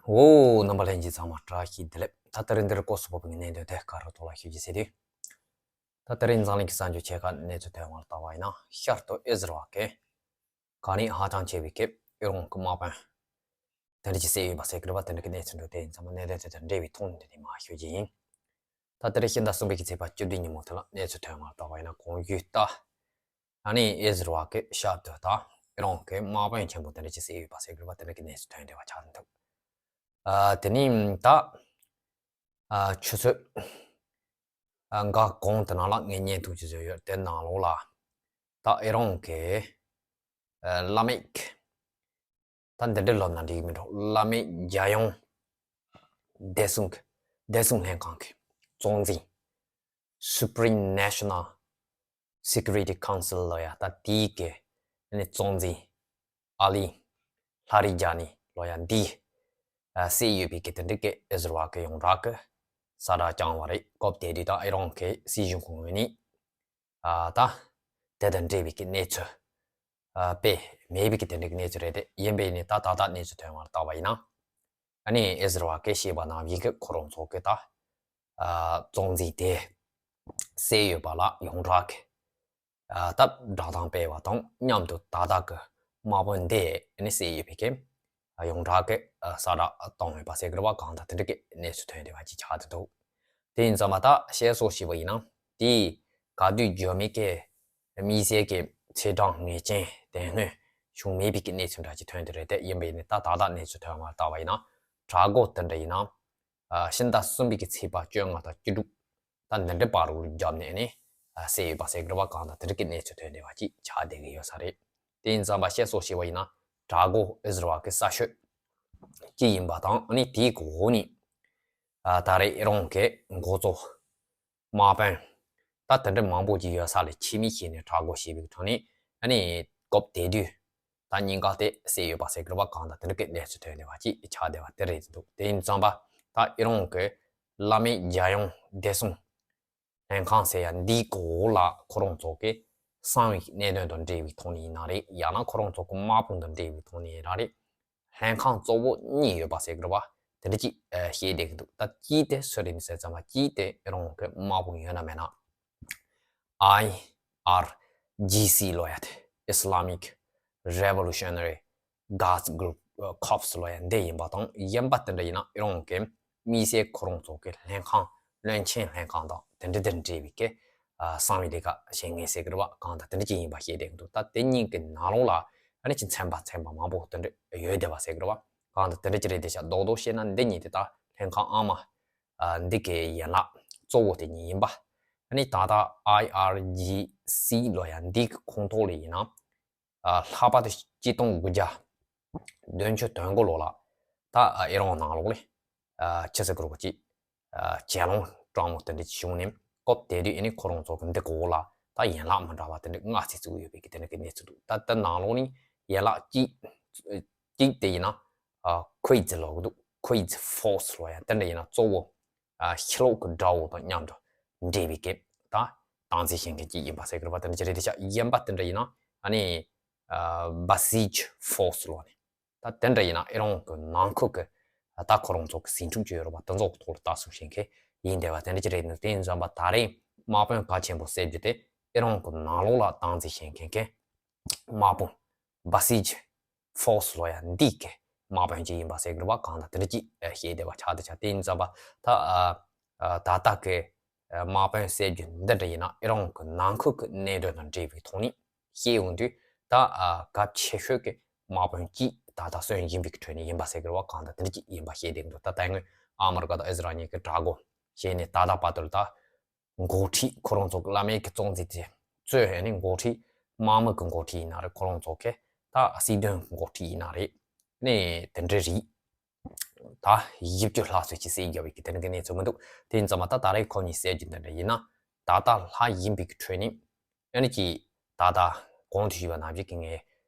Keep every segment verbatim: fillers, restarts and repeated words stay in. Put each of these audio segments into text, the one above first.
འོ། རྣམ་པ་ལྷན་རྒྱས་ཚང་མ་བཀྲ་ཤིས་བདེ་ལེགས། ད་ལྟ་རིང་འདིར་སྐོར་སོགས་པོ་གི་གནད་དོན་དེ་ག་རུ་ཐོག་ལ་ཞུ་རྒྱུ་ཟེར་དུས། ད་ལྟ་རིང་འཛམ་གླིང་གི་གསར་འགྱུར་ཆེ་ཁག་གནས་ཚུལ་ཐོན་བ་ལ་བལྟ་བ་ཡིན་ན། ཤར་དུ་ཨི་ཟི་རལ་གྱིས་གར་ནས་ཧ་ཅང་ཆེ་བའི་སྐབས་ཨི་རན་གྱི་དམག་དཔོན་དེ་འདྲ་ཅིག་བསད་ཡོད་པ་ཟེར་གི་རེད་པ། དེ་འདྲ་གི་གནས་ཚུལ་འདུག་དེ་ཡིན་ཙང་མ་གནད་དོན་དེ་དང་འབྲེལ་བའི་ཐོག་ནས་འདི་ནས་མར་ཞུ་རྒྱུ་ཡིན། ད་ལྟ་རེ་ཕྱི་ཟླ་གསུམ་པའི་གི་ཚེས་པ་བཅུ་བདུན་ཉིན་མོ་དེ་ལ་གནས་ཚུལ་ཐོན་བ་ལ་བལྟ་བ་ཡིན་ན། གོང་ཞུས་ལྟར། ཨ་ནི་ཨི་ཟི་རལ་གྱི་ཤར་དུ་ད་ཨི་རན་གྱི་དམག་དཔོན་ཆེན་པོ་དེ་འདྲ་ཅིག་བསད་ཡོད་པ་ཟེར་གི་རེད་པ། དེ་འདྲ་གི་གནས་ཚུལ་ཐོན་བསྡད་པ་ཆགས་འདུག་ཨ། དེ་ནི་ད་ཨ་ཆུ་ཚོད་ཨ་འགའ་གོང་དེ་ནང་ལ་ངས་བརྙན་ཐུང་ཅིག་བཟོས་ཡོད། དེ་ནང་ལོགས་ལ་ད་ཨི་རན་གྱི་ཨ་བླ་མེད། ད་འདི་འདྲ་ལབ་ན་འགྲིག་གི་མི་འགྲོ། བླ་མེད་རྒྱལ་ཡོངས་བདེ་སྲུང་གི་བདེ་སྲུང་ལྷན་ཁང་གི་གཙོ་འཛིན། Supreme National Security Council ལབ་ཡ། ད་དེའི་གི་ནི་གཙོ་འཛིན་ཨ་ལི་ལྷ་རི་ཇ་ནི་ལབ་ཡ་འདི་ཨ་བསད་ཡོད་པའི་གི་དེ་འདྲ་གི་ཨི་ཟི་རལ་གྱི་ཡོངས་གྲགས་གི་གསལ་བསྒྲགས་བསྐྱངས་པ་རེད། སྐབས་དེ་དུས་ད་ཨི་རན་གྱི་སྲིད་གཞུང་གི་ངོས་ནས་ཨ་ད་དེ་དང་འབྲེལ་བའི་གི་གནས་ཚུལ་ཨ་སྤེལ་མེད་པའི་གི་དེ་འདྲ་གི་གནས་ཚུལ་རེད། དེ་ཡིན་པས་ནི་ད་ད་ལྟ་གནས་ཚུལ་ཐོན་བ་ལ་བལྟ་བ་ཡིན་ན། ཨ་ནི་ཨི་ཟི་རལ་གྱིས་བཤད་པ་ནང་བཞིན་གྱི་ཁོ་རང་ཚོ་གི་ད་ཨ་གཙོ་འཛིན་དེ་བསད་ཡོད་པ་ལ་ཡོངས་གྲགས་ཀྱི་ཨ་ད་བསྒྲགས་གཏམ་སྤེལ་བ་དང་མཉམ་དུ་ད་ལྟ་གི་དམག་དཔོན་དེ་ཨ་ནི་བསད་ཡོད་པའི་གི་ཨ་ཡོངས་གྲགས་ཀྱི་ཨ་གསལ་བསྒྲགས་བཏང་ཡོད་པ་ཟེར་གི་རེད་པ། གང་ལྟར་དེ་འདྲ་གི་གནས་ཚུལ་ཐོན་བསྡད་པ་ཅིག་ཆགས་བསྡད་འདུག་དེ་ཡིན་ཙང་མ་ད་བཤད་སྲོལ་ཞིག་པ་ཡིན་ན། དེ་ག་དུས་འགྱུར་མེད་ཀྱི་དམིགས་བསལ་གྱི་ཚེས་གྲངས་ངེས་ཅན་དེ་སྔོན་བྱུང་མེད་པའི་གི་གནས་ཚུལ་འདྲ་ཅིག་ཐོན་དེ་རེད། དེ་ཡིན་པ་ཡིན་ན་ད་ད་ལྟ་གནས་ཚུལ་ཐོན་བ་ལྟ་བ་ཡིན་ན། དྲག་རྒོལ་དེ་འདྲ་ཡིན་ན་ཨ་ཕྱི་ཟླ་གསུམ་པའི་གི་ཚེས་པ་བཅོ་ལྔ་དང་བཅུ་དྲུག་ད་འདི་འདྲའི་བར་དུ་བརྒྱབ་ནས་ནི་ཨ་བསད་ཡོད་པ་ཟེར་གི་རེད་པ། གང་ལྟར་དེ་འདྲ་གི་གནས་ཚུལ་ཐོན་བསྡད་པ་ཅིག་ཆགས་བསྡད་ཀྱི་ཡོད་ས་རེད། དེ་ཡིན་ཙང་མ་བཤད་སྲོལ་ཞིག་པ་ཡིན་ན། དྲག་རྒོལ་ཨི་ཟི་རལ་གྱི་ས་ཤོད་ཅིག་ཡིན་པ་དང་། ཨ་ནི་དེའི་འོག་ནས་ཨ་ད་རེས་ཨི་རན་གྱི་འགོ་གཙོ་དམག་དཔོན་ད་དེ་འདྲ་མང་པོ་ཅིག་ཡོད་ས་ལ་ཕྱི་མིག་བྱས་ནས་དྲག་རྒོལ་བྱས་པའི་ཐོག་ནས། ཨ་ནི་སྐབས་དེ་དུས་ད་ཉེན་ཁ་དེ་བསད་ཡོད་པ་ཟེར་གི་རེད་པ། གང་ལྟར་དེ་འདྲ་གི་གནས་ཚུལ་ཐོན་བསྡད་པ་ཅིག་ཆགས་བསྡད་པ་དེ་རེད་འདུག་དེ་ཡིན་ཙང་མ་ད་ཨི་རན་གྱི་བླ་མེད་རྒྱལ་ཡོངས་བདེ་སྲུང་ལྷན་ཁང་ཟེར་ཡ་འདིའི་འོག་ལ་ཁོ་རང་ཚོ་གི་གསང་བའི་གནད་དོན་དང་འབྲེལ་བའི་ཐོག་ནས་ཡིན་ན་རེད། ཡང་ན་ཁོ་རང་ཚོ་གི་དམག་དཔུང་དང་འབྲེལ་བའི་ཐོག་ནས་ཡིན་ན་རེད། ལྷན་ཁང་གཙོ་བོ་གཉིས་ཡོད་པ་ཟེར་གི་རེད་པ། དེ་འདྲ་ཅིག་ཨ་བཤད་བསྡད་ཀྱི་འདུག་ད་གཅིག་དེ་སུ་རེད་ཟེར་ཙང་མ། གཅིག་དེ་ཨི་རན་གྱི་དམག་དཔུང་ཡོད་ན་མེད་ན། ཨའི་ཨར་ཇི་སི་ལབ་ཡ་དེ། Islamic Revolutionary Guards Group Corps ལབ་ཡ་འདི་ཡིན་པ་དང་། གཞན་པ་དེ་འདྲ་ཡིན་ན་ཨི་རན་གྱི་དམིགས་བསལ་ཁོ་རང་ཚོ་གི་ལྷན་ཁང་། བློན་ཆེན་ལྷན་ཁང་དང་དེ་འདྲ་དང་འབྲེལ་བའི་གི་ཨ་གསང་བའི་ལས་ཀ་བྱེད་མཁན་ཟེར་གི་རེད་པ། གང་ལྟར་དེ་འདྲ་ཅིག་ཡིན་པ་བཤད་བསྡད་ཀྱི་འདུག་ད་དེ་གཉིས་ཀྱི་ནང་ལོགས་ལ་ཨ་ནི་ཅིག་ཚན་པ་ཚན་པ་མང་པོ་དེ་འདྲ་ཡོད་བསྡད་པ་ཟེར་གི་རེད་པ། གང་ལྟར་དེ་འདྲ་ཅིག་རེད་དེ་ཤག་རྡོག་རྡོག་བཤད་ན་འདི་གཉིས་དེ་ད་ལྷན་ཁང་ཨ་མ་ཨ་འདི་གི་ཡན་ལག་གཙོ་བོ་དེ་གཉིས་ཡིན་པ། ཨ་ནི་ད་ལྟ་ཨའི་ཨར་ཇི་སི་ལབ་ཡ་འདི་གི་ཁོངས་གཏོགས་ལ་ཡིན་ན། ཨ་ལྷག་པར་དུ་གཅིག་སྟོང་དགུ་བརྒྱ་བདུན་ཅུ་དོན་དགུ་ལོ་ལ་ད་ཨ་ཨི་རན་ནང་ལོགས་ལ་ཨ་ཆི་ཟེར་དགོས་རེད་པ། ཅིག་ཨ་རྒྱལ་ལོ་སྤྲང་མོ་དེ་འདྲ་ཅིག་བྱུང་ནས། སྐབས་དེ་དུས་ཨ་ནི་ཁོ་རང་ཚོ་གི་འདི་གི་འོག་ལ་ད་ཡན་ལག་མི་འདྲ་བ་དེ་འདྲ་ལྔ་ཙམ་བཙུགས་ཡོད་པའི་གི་དེ་འདྲ་གི་གནས་ཚུལ་འདུག་ད་ལྟ་ནང་ལོགས་ནས་ཡན་ལག་གཅིག་གཅིག་དེ་ཡིན་ན་ཨ་ཁུའི་ཛི་ལབ་ཀྱི་འདུག Quds Force ལབ་ཡ་དེ་འདྲ་ཡིན་ན་གཙོ་བོ་ཨ་ཕྱི་ལོགས་ཀྱི་དགྲ་བོ་དང་མཉམ་དུ་འབྲེལ་བའི་གི་ད་སྟངས་འཛིན་བྱེད་མཁན་གཅིག་ཡིན་པ་ཟེར་གི་རེད་པ། དེ་འདྲ་ཅིག་རེད་དེ་ཤག་གཞན་པ་དེ་འདྲ་ཡིན་ན་ཨ་ནི་ཨ་Basij Force ལབ་ནས། ད་དེ་འདྲ་ཡིན་ན་ཨི་རན་གྱི་ནང་ཁུལ་གྱི་ད་ཁོ་རང་ཚོ་གི་ཟིང་འཁྲུག་ཅིག་ཡོད་རེད་པ། དེ་ཚོ་གི་ཐོག་ལ་ལྟ་ཚུལ་བྱེད་མཁན་ཡིན་བསྡད་པ་དེ་འདྲ་ཅིག་རེད་འདུག་དེ་ཡིན་ཙང་མ་ད་རེས་དམག་དཔོན་གལ་ཆེན་པོ་བསད་རྒྱུ་དེ་ཨི་རན་གྱི་ནང་ལོགས་ལ་སྟངས་འཛིན་བྱེད་མཁན་གྱི་དམག་དཔུང་Basij Force ལབ་ཡ་འདི་གི་དམག་དཔོན་ཅིག་ཡིན་པ་ཟེར་གི་རེད་པ། གང་ལྟར་དེ་འདྲ་ཅིག་བཤད་བསྡད་པ་ཆགས་བསྡད་ཤག་དེ་ཡིན་ཙང་མ་ད་ཨ་ཨ་ད་ལྟ་གི་དམག་དཔོན་བསད་རྒྱུ་འདི་འདྲ་ཡིན་ན་ཨི་རན་གྱི་ནང་ཁུལ་གྱི་གནད་དོན་དང་འབྲེལ་བའི་ཐོག་ནས་བཤད་ཡོང་དུས། ད་ཨ་གལ་ཆེ་ཤོས་ཀྱི་དམག་དཔོན་གཅིག་ད་ལྟ་གསོན་བཞིན་པའི་གི་ཁྲོད་ནས་ཡིན་པ་ཟེར་གི་རེད་པ། གང་ལྟར་དེ་འདྲ་ཅིག་ཡིན་པ་བཤད་བསྡད་འདུག་ད་ད་སྔོན་ཨ་མི་རི་ཀ་དང་ཨི་ཟི་རལ་གཉིས་ཀྱི་དགྲ་རྒོལ་བྱས་ནས་ད་ལྟ་བར་དུ་ལ་ད་འགོ་ཁྲིད་ཁོ་རང་ཚོ་གི་བླ་མེད་ཀྱི་གཙོ་འཛིན་དེ་གཙོས་ནས་འགོ་ཁྲིད། དམག་མི་གི་འགོ་ཁྲིད་ཡིན་ན་རེད། ཁོ་རང་ཚོ་གི་ད་སྲིད་དོན་གི་འགོ་ཁྲིད་ཡིན་ན་རེད། ནས་དེ་འདྲ་རེད། ད་བཞི་བཅུ་ལྷག་ཙམ་ཅིག་བསད་བརྒྱབ་པའི་གི་དེ་འདྲ་གི་གནས་ཚུལ་མི་འདུག་དེ་ཡིན་ཙང་མ་ད་ད་རེས་ཁོ་གཉིས་བསད་རྒྱུ་འདི་འདྲ་ཡིན་ན། ད་ལྟ་ལྷག་ཡིན་པའི་གི་ཁྲོད་ནས་ཨ་ནི་ཅིག་ད་ལྟ་གོང་དུ་ཞུས་པ་ནང་བཞིན་གི་ངས་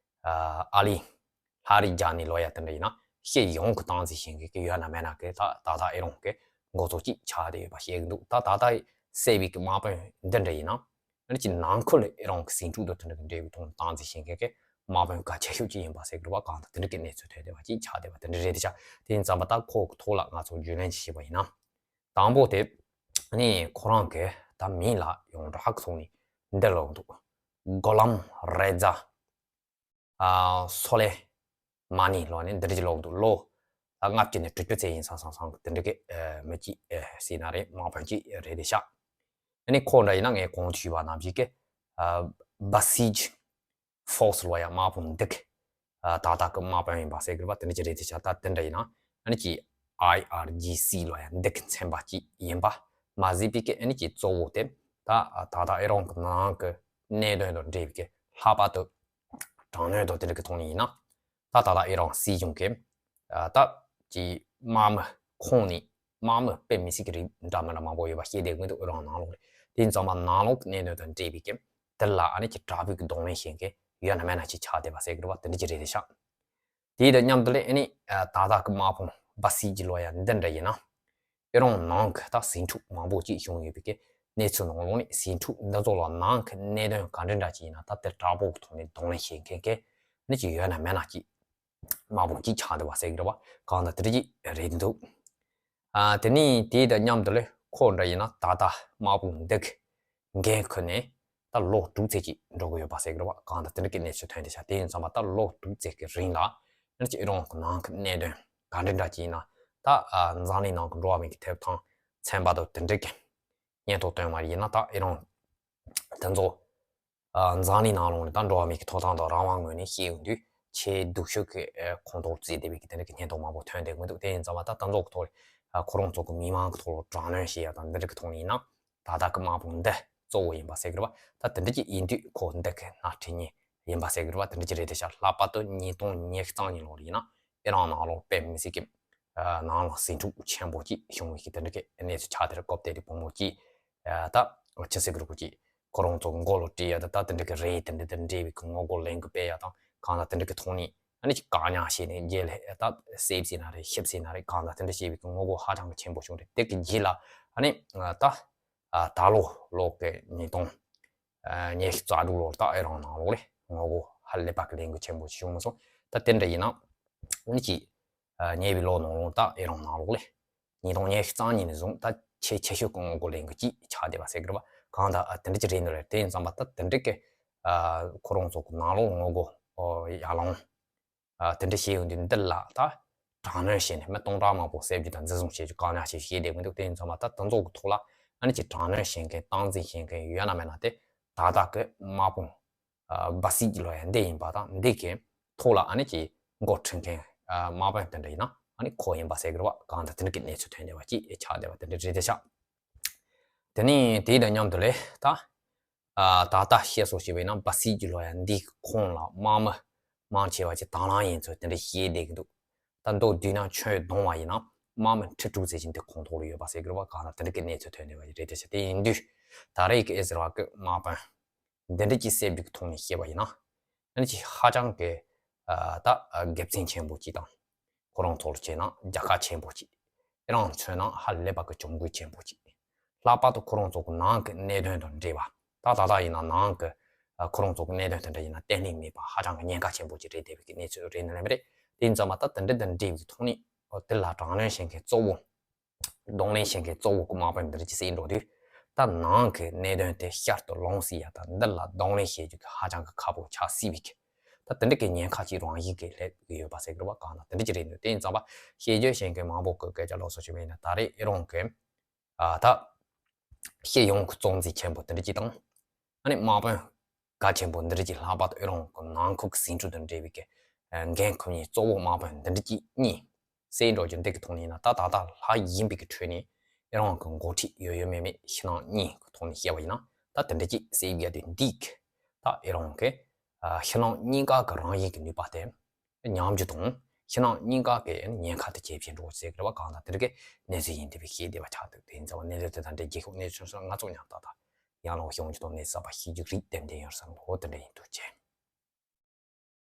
ཨ་ཨ་ལི་ལྷ་རི་ཇ་ནི་ལབ་ཡ་དེ་འདྲ་ཡིན་ན་སྤྱི་ཡོངས་ཀྱི་སྟངས་འཛིན་བྱེད་མཁན་གྱི་ཡོད་ན་མེད་ན་གི་ད་ད་ལྟ་ཨི་རན་གྱི་འགོ་གཙོ་གཅིག་ཆགས་བསྡད་ཡོད་པ་བཤད་ཀྱི་འདུག་ད་ད་ལྟ་བསད་པའི་གི་དམག་དཔོན་འདི་འདྲ་ཡིན་ན་ཨ་ནི་ཅིག་ནང་ཁུལ་ཨི་རན་གྱི་ཟིང་འཁྲུག་དང་དེ་འདྲ་གི་འབྲེལ་བའི་ཐོག་ནས་སྟངས་འཛིན་བྱེད་མཁན་གྱི་ དམག་དཔོན་གལ་ཆེ་ཤོས་ཅིག་ཡིན་པ་ཟེར་དགོས་རེད་པ། གང་ལྟར་དེ་འདྲ་གི་གནས་ཚུལ་ཐོན་བསྡད་པ་ཅིག་ཆགས་བསྡད་པ་དེ་འདྲ་རེད་དེ་ཤག་དེ་ཡིན་ཙང་མ་ད་ཁོ་གི་ཐོག་ལ་ང་ཚོ་རྒྱུས་ལོན་ཅིག་བྱས་པ་ཡིན་ན། དང་པོ་དེ་ནི་ཁོ་རང་གི་ད་མིང་ལ་ཡོངས་གྲགས་ཀྱི་ཐོག་ནས་འདི་ལབ་འདུག་གོ་ལམ་རེ་ཛ། ཨ། སོ་ལེ་མ་ནི་ལབ་ནས་འདི་འདྲ་ཅིག་ལབ་འདུག་ལོ་ལྔ་བཅུ་ནས་དྲུག་ཅུ་ཙམ་ཡིན་ས་སང་སང་གི་དེ་འདྲ་གི་མི་གཅིག་ཟེར་ན་རེད། དམག་དཔོན་གཅིག་རེད་དེ་ཤག་ཨ་ནི་ཁོ་འདྲ་ཡིན་ན་ངས་གོང་དུ་ཞུས་པ་ནང་བཞིན་གི་ཨ། བ་སི་ཇི་ཧྥོ་སི་ལབ་ཡ་དམག་དཔུང་འདི་གི་ཨ། ད་ལྟ་གི་དམག་དཔོན་ཡིན་པ་ཟེར་གི་རེད་པ། དེ་འདྲ་ཅིག་རེད་དེ་ཤག་ད་དེ་འདྲ་ཡིན་ན་ཨ་ནི་ཅིག་ཨའི་ཨར་ཇི་སི་ལབ་ཡ་འདི་གི་མཚན་པ་གཅིག་ཡིན་པ་མ་ཟད་པའི་གི་ཨ་ནི་ཅིག་གཙོ་བོ་དེ་ད་ད་ལྟ་ཨི་རན་གི་ནང་གི་གནད་དོན་དང་འབྲེལ་བའི་གི་ལྷག་པར་དུ་དྲག་གནོན་དང་དེ་འདྲ་གི་ཐོག་ནས་ཡིན་ན། ད་ད་ལྟ་ཨི་རན་སྲིད་གཞུང་གིས་ཨ། ད་ཀྱི་དམག་མི་ཁོངས་ནས་དམག་མི་དཔེ་མི་སྲིད་ཀྱི་རིགས་འདྲ་མི་འདྲ་མང་པོ་ཡོད་པ་ཤེས་བསྡད་ཀྱི་འདུག་ཨི་རན་ནང་ལོགས་ལ། དེ་ཡིན་ཙང་མ་ནང་ལོགས་ཀྱི་གནད་དོན་དང་འབྲེལ་བའི་གི་དེ་ལ་ཨ་ནི་ཀྱི་དྲག་པོའི་གི་གདོང་ལེན་བྱེད་མཁན་ཡོད་ན་མེད་ན་ཅིག་ཆགས་བསྡད་པ་ཟེར་གི་རེད་པ། དེ་འདྲ་ཅིག་རེད་དེ་ཤག་དེ་དང་མཉམ་དུ་ལ་ཨ་ནི་ཨ། ད་ལྟ་གི་དམག་དཔུང་བ་སི་ཇི་ལབ་ཡ་འདི་འདྲ་ཡིན་ན། ཨི་རན་ནང་གི་ད་ཟིང་འཁྲུག་མང་པོ་ཅིག་བྱུང་ཡོད་པའི་གི་གནས་ཚུལ་ནང་ལོགས་ནས་ཟིང་འཁྲུག་འདི་ཚོ་ལ་ནང་གི་གནད་དོན་ག་འདྲ་འདྲ་ཅིག་ཡིན་ན་ད་དེ་དྲག་པོ་གི་ཐོག་ནས་གདོང་ལེན་བྱེད་མཁན་གི་ནི་ཅིག་ཡོད་ན་མེད་ན་ཅིག་དམག་དཔུང་ཅིག་ཆགས་བསྡད་པ་ཟེར་གི་རེད་པ། གང་ལྟར་དེ་འདྲ་ཅིག་རེད་འདུག་ཨ། དེ་ནས་དེ་དང་མཉམ་དུ་ལས་ཁོ་འདྲ་ཡིན་ན་ད་ལྟ་དམག་དཔུང་འདི་གི་འགན་ཁུར་ནས་ད་ལོ་དྲུག་ཙམ་ཅིག་འགྲོ་གི་ཡོད་པ་ཟེར་གི་རེད་པ། གང་ལྟར་དེ་འདྲ་གི་གནས་ཚུལ་ཐོན་བསྡད་ཤག་དེ་ཡིན་ཙང་མ་ད་ལོ་དྲུག་ཙམ་གི་རིང་ལ་ཨ་ནི་ཅིག་ཨི་རན་གི་ནང་གི་གནད་དོན་ག་འདྲ་འདྲ་ཅིག་ཡིན་ན་ད་ཨ། འཛམ་གླིང་ནང་གི་འགྲོ་བ་མི་གི་ཐོབ་ཐང་ཚན་པ་དང་དེ་འདྲ་གི་སྙན་ཐོ་བཏོན་པ་ཡིན་ན་ད་ཨི་རན་དེ་ཚོ་ཨ། འཛམ་གླིང་ནང་ལོགས་ནས་ད་འགྲོ་བ་མི་གི་ཐོབ་ཐང་དང་རང་དབང་ངོས་ནས་བཤད་ཡོང་དུས་ཆེས་སྡུག་ཤོས་ཀྱི་ཨ། ཁོངས་གཏོགས་བརྩིས་བསྡད་པའི་གི་དེ་འདྲ་གི་སྙན་ཐོ་མང་པོ་ཐོན་བསྡད་ཀྱི་འདུག་དེ་ཡིན་ཙང་མ་ད་ད་ཚོགས་ཀྱི་ཐོག་ལ་ཨ། ཁོ་རང་ཚོ་གི་མི་མང་གི་ཐོག་ལ་དྲག་གནོན་བྱེད་ཡ་དང་འདི་འདྲ་གི་ཐོག་ནས་ཡིན་ན་ད་ལྟ་གི་དམག་དཔུང་འདི་གཙོ་བོ་ཡིན་པ་ཟེར་གི་རེད་པ། ད་དེ་འདྲ་ཅིག་ཡིན་དུས་ཁོ་འདི་གི་སྣེ་ཁྲིད་མཁན་ཡིན་པ་ཟེར་གི་རེད་པ། དེ་འདྲ་ཅིག་རེད་དེ་ཤག་ལྷག་པར་དུ་ཉིས་སྟོང་ཉི་ཤུ་རྩ་གཉིས་ལོ་ལ་ཡིན་ན་ཨི་རན་ནང་ལོགས་དཔེ་མི་སྲིད་ཀྱི་ཨ། ནང་ལོགས་ཟིང་འཁྲུག་ཆེན་པོ་ཅིག་བྱུང་བའི་གི་དེ་འདྲ་གི་གནས་ཚུལ་ཆགས་དེར་སྐབས་དེ་དུས་བུ་མོ་གཅིག་ཨ། ད་ཆི་ཟེར་གི་རེད་གོ་ཅིག་ཁོ་རང་ཚོ་མགོ་ལ་སྤྲད་ཡ་ད་ད་དེ་འདྲ་གི་རེད། དེ་འདྲ་དང་འབྲེལ་བའི་གི་ངོ་རྒོལ་ལས་འགུལ་སྤེལ་ཡ་དང་གང་ལ་དེ་འདྲ་གི་ཐོག་ནས་ཨ་ནི་ཅིག་བཀག་ཉར་བྱས་ནས་རྗེས་ལ་ད་གསོད་ཟེར་ན་རེད། གཤིབ་ཟེར་ན་རེད། གང་ལ་དེ་འདྲ་བྱས་པའི་གི་ངོ་རྒོལ་ཧ་ཅང་གི་ཆེན་པོ་བྱུང་རེད། དེ་གི་རྗེས་ལ་ཨ་ནི་ད་ཨ། ད་ལོ་ལོག་གི་ཉིས་སྟོང་ཨ། ཉི་ཤུ་རྩ་དྲུག་ལོར་ད་ཨི་རན་ནང་ལོགས་ལ་ངོ་རྒོལ་ཧ་ལས་པ་གི་ལས་འགུལ་ཆེན་པོ་ཞིག་བྱུང་མ་སོང་། ད་དེ་འདྲ་ཡིན་ན་ཨ་ནི་ཅིག་ཨ། ཉེ་བའི་ལོ་ནང་ལོགས་ད་ཨི་རན་ནང་ལོགས་ལ་ཉིས་སྟོང་ཉི་ཤུ་རྩ་གཉིས་ནས་བཟུང་ད་ཆེས་ཆེ་ཤོས་ཀྱི་ངོ་རྒོལ་ལས་འགུལ་ཅིག་ཆགས་བསྡད་པ་ཟེར་གི་རེད་པ། གང་ལྟར་ཨ། དེ་འདྲ་ཅིག་རེད་འདུག་རེད། དེ་ཡིན་ཙང་མ་ད་དེ་འདྲ་གི་ཨ། ཁོ་རང་ཚོ་གི་ནང་ལོགས་ངོ་རྒོལ་ཨོ། ཡར་ལངས་ཨ། དེ་འདྲ་བྱས་ཡོང་དུས་འདི་ལ་ད་དྲག་གནོན་བྱས་ནས་མི་སྟོང་ཕྲག་མང་པོ་བསད་རྒྱུ་དང་འཛིན་བཟུང་བྱེད་རྒྱུ་བཀག་ཉར་བྱེད་རྒྱུ་བྱས་བསྡད་ཀྱི་འདུག་དེ་ཡིན་ཙང་མ་ད་དེ་ཚོ་གི་ཐོག་ལ་ཨ་ནི་ཅིག་དྲག་གནོན་བྱེད་མཁན་སྟངས་འཛིན་བྱེད་མཁན་ཡོད་ན་མེད་ན་དེ་ད་ལྟ་གི་དམག་དཔུང་བ་སི་ཇི་ལབ་ཡ་འདི་ཡིན་པ་དང་འདི་གི་ཐོག་ལ་ཨ་ནི་ཅིག་འགོ་ཁྲིད་མཁན་དམག་དཔོན་དེ་འདྲ་ཡིན་ན་ཨ་ནི་ཁོ་ཡིན་པ་ཟེར་གི་རེད་པ། གང་ལྟར་དེ་འདྲ་གི་གནས་ཚུལ་ཐོན་བསྡད་པ་ཅིག་ཆགས་བསྡད་པ་དེ་འདྲ་རེད་དེ་ཤག་དེ་ནས་དེ་དང་མཉམ་དུ་ལས་ད་ཨ། ད་ལྟ་བཤད་སྲོལ་བྱས་པ་ཡིན་ན་བ་སི་ཇི་ལབ་ཡ་འདི་ཁོངས་ལ་དམག་མི་མང་ཆེ་བ་ཅིག་དང་བླངས་ཡིན་ཚུལ་དེ་འདྲ་བཤད་བསྡད་ཀྱི་འདུག་ད་མདོར་བསྡུས་ན་ཁྱོན་བསྡོམས་པ་ཡིན་ན་དམག་མི་ཁྲི་དྲུག་ཙམ་ཅིག་འདི་ཁོངས་གཏོགས་ལ་ཡོད་པ་ཟེར་གི་རེད་པ། གང་ལྟར་དེ་འདྲ་གི་གནས་ཚུལ་ཐོན་བསྡད་པ་ཞིག་རེད་དེ་ཤག་དེ་ཡིན་དུས་ད་རེས་ཀྱི་ཨི་ཟི་རལ་གྱི་དམག་དཔོན་འདི་འདྲ་ཅིག་བསད་རྒྱུ་གི་ཐོག་ནས་བཤད་པ་ཡིན་ན་ཨ་ནི་ཅིག་ཧ་ཅང་གི་ཨ། ད་དགེ་མཚན་ཆེན་པོ་ཅིག་དང་ཁོ་རང་ཚོ་ལ་བྱས་ན་རྒྱལ་ཁ་ཆེན་པོ་ཅིག་ཨི་རན་མཚོན་ན་ཧ་ལས་པ་གི་གྱོང་གུད་ཆེན་པོ་ཅིག་ལྷག་པར་དུ་ཁོ་རང་ཚོ་གི་ནང་གི་གནད་དོན་དང་འབྲེལ་བ་ད་ད་ལྟ་ཡིན་ན་ནང་གི་ཨ། ཁོ་རང་ཚོ་གི་གནད་དོན་དེ་འདྲ་ཡིན་ན་བརྟན་ལྷིང་མེད་པ་ཧ་ཅང་གི་ཉེན་ཁ་ཆེན་པོ་ཅིག་རེད་བསྡད་པའི་གི་གནས་ཚུལ་རེད་ནི་རེད་མི་རེད། དེ་ཡིན་ཙང་མ་ད་དེ་འདྲ་དང་འབྲེལ་བའི་ཐོག་ནས་ཨོ། དེ་ལ་དྲག་གནོན་བྱེད་མཁན་གཙོ་བོ་གདོང་ལེན་བྱེད་མཁན་གཙོ་བོ་གི་དམག་དཔོན་འདི་འདྲ་ཅིག་བསད་འགྲོ་དུས་ད་ནང་གི་གནད་དོན་དེ་ཤར་དུ་ལངས་སྲིད་ཡ་ད་འདི་ལ་གདོང་ལེན་བྱེད་རྒྱུ་གི་ཧ་ཅང་གི་ཁག་པོ་ཆགས་སྲིད་པའི་གི་ད་དེ་འདྲ་གི་ཉེན་ཁ་ཅིག་རང་བཞིན་གི་སླེབས་ཀྱི་ཡོད་པ་ཟེར་གི་རེད་པ། གང་ལྟར་དེ་འདྲ་ཅིག་རེད་འདུག་དེ་ཡིན་ཙང་པ་ཤེས་རྒྱུ་ཤེས་མཁན་མང་པོ་གི་སྐད་ཆ་ལོགས་སུ་ཞུ་བ་ཡིན་ན་ད་རེས་ཨི་རན་གི་ཨ། ད་སྤྱི་ཡོངས་ཀྱི་གཙོ་འཛིན་ཆེན་པོ་དེ་འདྲ་ཅིག་དང་ཨ་ནི་དམག་དཔོན་གལ་ཆེན་པོ་འདི་འདྲ་ཅིག་ལྷག་པར་དུ་ཨི་རན་གྱི་ནང་ཁུལ་གྱི་ཟིང་འཁྲུག་དང་འབྲེལ་བའི་གི་འགན་འཁུར་མཁན་གཙོ་བོ་དམག་དཔོན་འདི་འདྲ་ཅིག་གཉིས་བསད་འགྲོ་རྒྱུ་འདི་གི་ཐོག་ནས་ཡིན་ན་ད་ད་ལྟ་ལྷག་ཡིན་པའི་གི་ཁྲོད་ནས་ཨི་རན་གྱི་འགོ་ཁྲིད་ཡོད་ཡོད་མེད་མེད་ཕྱི་ནང་གཉིས་ཀྱི་ཐོག་ནས་བཤད་པ་ཡིན་ན་ད་དེ་འདྲ་ཅིག་བསད་ཡ་དེ་འདི་གི་ད་ཨི་རན་གྱི་ཕྱི་ནང་གཉིས་ཀ་གི་རང་བཞིན་གྱི་ནུས་པ་དེ། ཉམས་རྒྱུ་དང་ཕྱི་ནང་གཉིས་ཀ་གི་ཉེན་ཁ་དེ་ཇེ་ཆེར་འགྲོ་ཟེར་གི་རེད་པ། གང་ལྟར་དེ་རིགས་གནས་ཚུལ་ཡིན་དེ་བས་ཤེས་བདེ་བ་ཆགས་འདུག་དེ་ཡིན་ཙང་བ་གནས་ཚུལ་དེ་དང་འབྲེལ་རྒྱལ་ཁབ་གནས་ཚུལ་སོགས་ང་ཚོ་ཉམས་ཏག་ཏག་ཡང་ལོག་ཤོང་རྒྱུ་དང་གནས་ཚུལ་གསར་པ་ཤེས་རྒྱུ་རིགས་ཏན་ཏན་ཡོད་བསམ་གོ་དེ་འདྲ་ཡིན་འདུག་ཅེས།